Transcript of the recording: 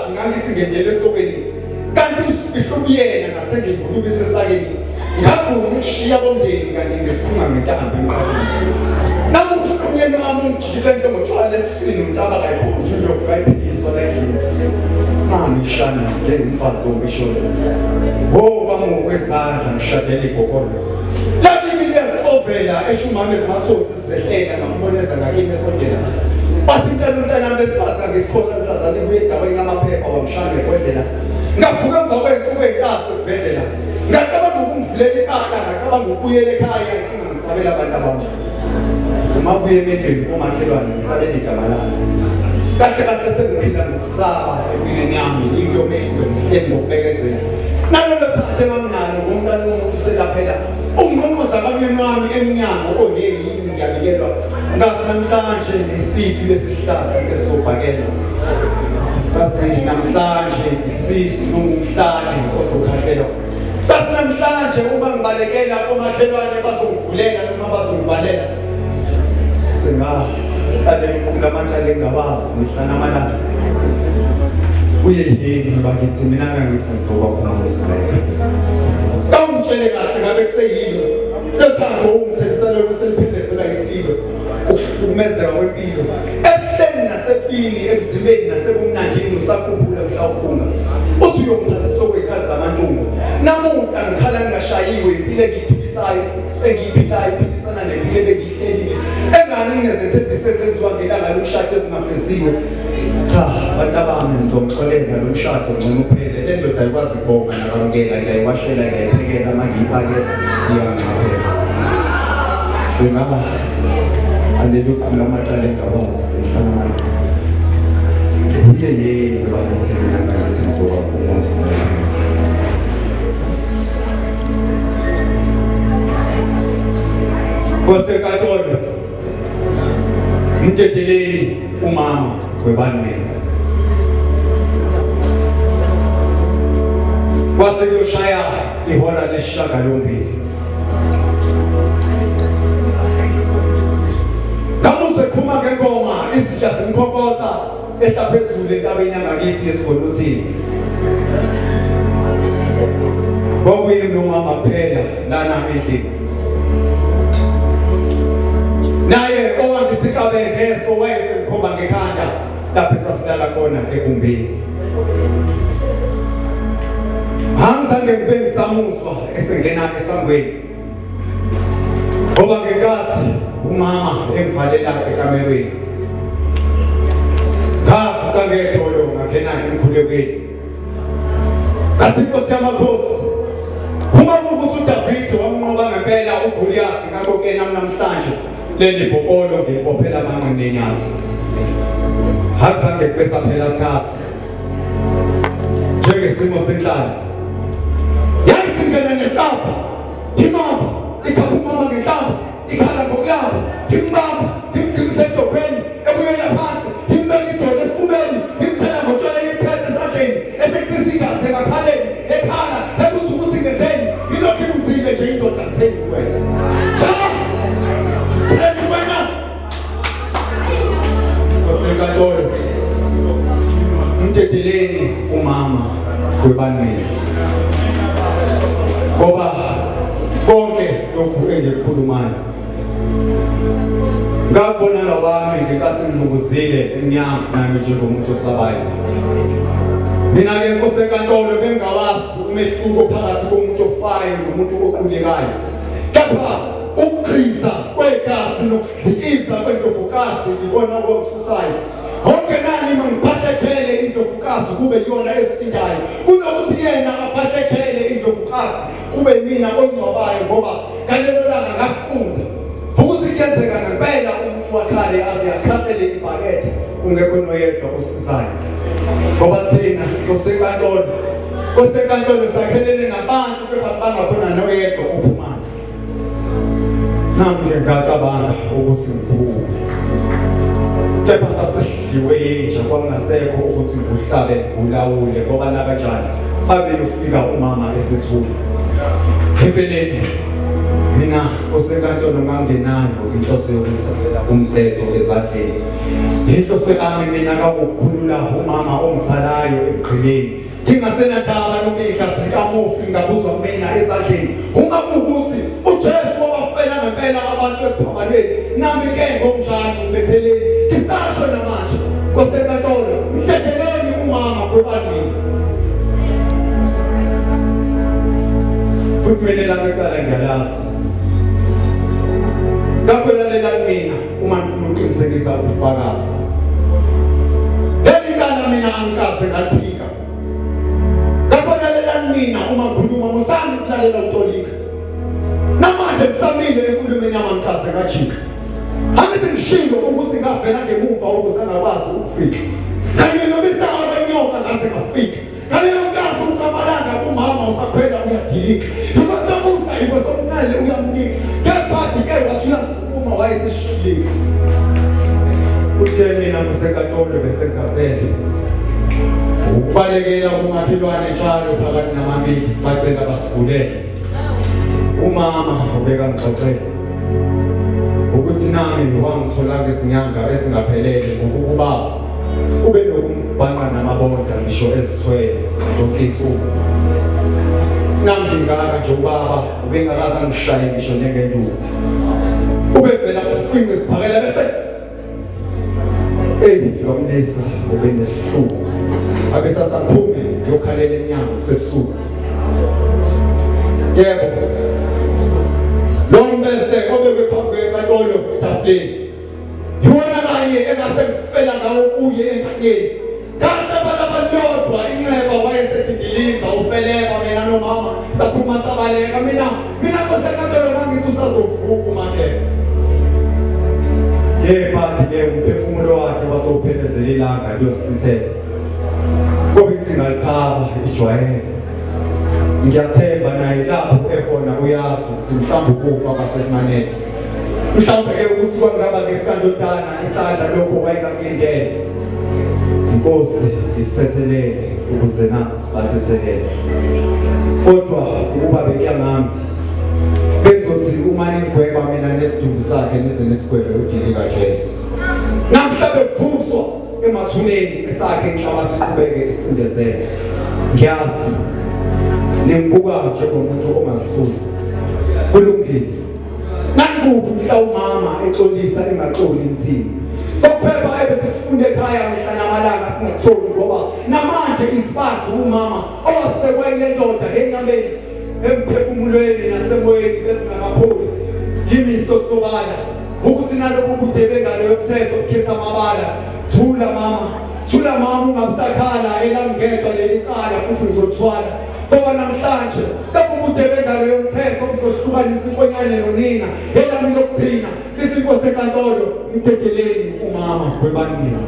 Umlobokazi ngangithi ngendela esokweni kanti usifihla ubuyena ngathenga ingulube isesakeni ngavuma ukushiya bomndeni kanti ngesikhunga ngentambo emqaleni. Namuhla umyeni wami ungijikile into ngotshwala esiswini umntaba kayikhonje indlovu kayiphiliswa la endlini. Mangishana ngeke umfazi ongisho wo kwamukwezandla ngishadele ibhokolo. Lakimi liyazixovela esho umama ezimathonsi sizehlela ngamboneza ngakimi esondela. Bathi mntana umntanami besifazane ngesikhohlwa mhlazane kuye endaweni yamaphepha wamshaya ngebhodlela. Ngavuka emva kwey'nsuku ey'ntathu esibhedlela. Ngacabanga ukumvulela icala, ngacabanga ukubuyela ekhaya inkinga ngisabela abantu abami. Uma kuye emendweni komakhelwane ngisabela igama lami. Kahle kahle sengiphila ngokusaba empilweni yami into mendo ngihleli ngokubekezela. Nalolo thando enganginalo ngomntana womuntu uselaphela ungqongqoza kamyeni wami emnyango oyeni yini ngiyabikelwa ngazi namhlanje ngisiphi lesi sihlathi esizobhakela ngazi namhlanje isisu noma umhlane ozokhahlelwa bathi namhlanje uma ngibalekela omakhelwane bazongivulela noma bazongivalela singaqale ukuqula amacala engawazi mihla namalanga uye yini bakithi mina ngangithi ngizoba khona ngosilayeka kawungitshele kahle ngabe kuseyilo lothando ungithembisela kuseliphindezela isililo ukuhlukumezeka kwempilo ebuhleni nasebini emzimbeni nasebumnandini usakhumbula mhla ufunga uthi uyongiphathisa okwey'khathi zamantungu namuhla ngikhala ngingashayiwe impilo engiyiphikisayo engiyiphilayo iphikisana nempilo ebengiyihlelile engani nginezethembiso ezenziwa ngelanga lomshado ezingafeziwe cha bantu abami ngizomxolela lo mshado ngcono uphele le ndoda ayikwazi ukubonga nakwamukela ngiyayiwashela ngiyayiphekela uma ngiyiphakela iyangixaphela singa aleli ukhula amacala engawazi mhlana uye yini bakithi mina ngakithi ngizoba umuzi. Nkosi enkantolo mdedeleni umama webani kwase kuyoshaya ihora lesishiyagalombili ngamuzwe ephuma ngengoma izinja zimkhonkotha ehla phezulu entabeni yangakithi yesigonothini kwakuyini nomama kuphela lana endlini naye owangithi kabe ngeso wayesengikhomba ngekhanda lapho esasilala khona egumbini angizange ngibe ngisamuzwa esengena esangweni ngoba ngenkathi umama engivalela ekamerweni ngaguqa ngedolo ngangena emkhulekweni ngathi inkosi yamakhosi uma kuwukuthi uDavide wamnqoba ngempela uGoliyathi ngakho-ke nami namhlanje leli bhokolo ngilibophela amanqindi enyathi akuzange kube saphela sikhathi njengesimo senhlalo yayisingena ngenhlamba imamba ikhapha umama ngenhlamba ikhala ngokulamba imbamba imgibisa edobheni ebuyela phansi imbeka idolo esifubeni imthela ngotshwala iphethe esandleni eseqisa igazi emakhaleni ekhala ebuza ukuthi ngenzeni ngilokhu ibuzile nje indoda ngitheni kuwena cha theni kuwena Nkosenkantolo mdedeleni umama webanini ngoba konke lokhu engikukhulumayo ngakubona ngawami ngenkathi ngilunguzile emnyango nami njengomuntu osabayo mina-ke nkosi enkantolo bengingawazi umehluko phakathi komuntu ofayo nomuntu oqulekayo kepha ukugqiza kwegazi nokudlikiza kwendlovukazi yikona okwangisusayo okungenani mangiphathe jele indlovukazi kube iyona esindayo kunokuthi yena aphathe jele indlovukazi kube mina ongcwabayo ngoba ngalelo langa ngafunda ukuthi kuyenzeka ngempela umuntu wakhale aze akhahlele ibhakede kungekho noyedwa osizayo ngoba thina kosenkantolo kosenkantolo sakhelene nabantu kepha bangakhona noyedwa ophumayo nami-ke ngacabanga ukuthi ngiphume kepha sasesidliwe yinja kwakungasekho ukuthi ngikuhlabe ngulawule ngoba nakanjani babeyofika umama esethule empeleni Mina osenkantolo ngangenayo inhloso yokusenzela umthetho ezandleni. Inhloso yami mina kwakukhulula umama ongizalayo ebugqileni. Ngingasenandaba nobika zikamufi ngabuzwa kumina ezandleni. Uma kuwukuthi uJesu wabafela ngempela abantu esiphambanweni, nami ke ngokunjalo ngibetheleni. Ngisasho namanje kosenkantolo, mhledeleni umama gwebani mina. Futhi mina lami icala ngiyalazi. Ngakho lalela kumina uma nifuna ukuqinisekisa ubufakazi. Leli cala mina angikaze ngaliphika. Ngakho lalelani mina uma ngikhuluma musani ukulalela utolika. Namanje ngisamile enkulumeni yami angikaze ngajika. Angithi ngishilo ukuthi ngavela ngemuva ukuze ngakwazi ukufika. Kanye nobisawa benyoka ngaze ngafika. Ngaleyo nkathi ukamalanga umama usakhwela uyadilika. Yikwesokufa yikwesokunxele uyamnika. Kepha ke wathi uyasukuma wayeseshilika. Uthe mina kusekatolo besengathele. Ukubalekela kumakhelwane njalo phakathi namabili sibacela basivulele. Umama ubeka ngixoxele ukuthi nami wangithola ngezinyanga ezingaphelele ngokuba ube nokumbhanqa namabonda ngisho ezithwele zonke insuku nami ngingaka nje ubaba ubengakaze angishaye ngisho njengenduku ubevela afinqe isiphakela bese eyi lo mlisa ubenesihluku abesatha phume ngiyokhalela emnyango sebusuku yebo lo mbese obekwe phambi kwenkantolo etafuleni Iwona kanye engase ngifela ngawo kuye enkanyeni. Kahle abantu abalodwa inxeba wayesedindiliza ufeleba mina nomama saphuma sabaleka mina mina nkosi enkantolo ngangithi usazovuka umakela. Yebhadi ke umphefumulo wakhe wasewuphelezela ilanga liyosithela. Ngoba insinga lithaba ijwayele. Ngiyathemba naye lapho ekhona uyazi ukuthi mhlawumbe ukufa kwasekumanele. Mhlawumbe ke ukuthi kwangaba ngesikandodana isandla lokho wayengakulindele. Inkosi isithethelele ukuze nathi sibathethelele. Kodwa ukuba bekuya ngami bengizothi uma ningigweba mina nesidumbu sakhe nize nisigwebe udilika jele. Namhla bevuswa emathuneni esakhe inhlaba siqhubeke isicindezele. Ngiyazi ningibuka njengomuntu ongazisuli. Kulungile. Nakuphi mhla umama exolisa engaxoli insini. Kokuphepha ebethi kufunde ekhaya mihla namalanga singakutholi ngoba namanje isibazi umama owasibekwa ile ndoda enyameni emphefumulweni nasemoyeni besingakapholi. Kimi sosobala ukuthi nalobu bude bengalo yomthetho ukukhetha amabala. Thula mama, thula mama ungabusakhala elangedwa leli cala futhi ngizothwala. Ngoba namhlanje lapho ubude bengalo yomthetho ngizohlukanisa inkonyane nonina elami lokugcina lithi inkosi enkantolo mdedeleni umama gwebani mina.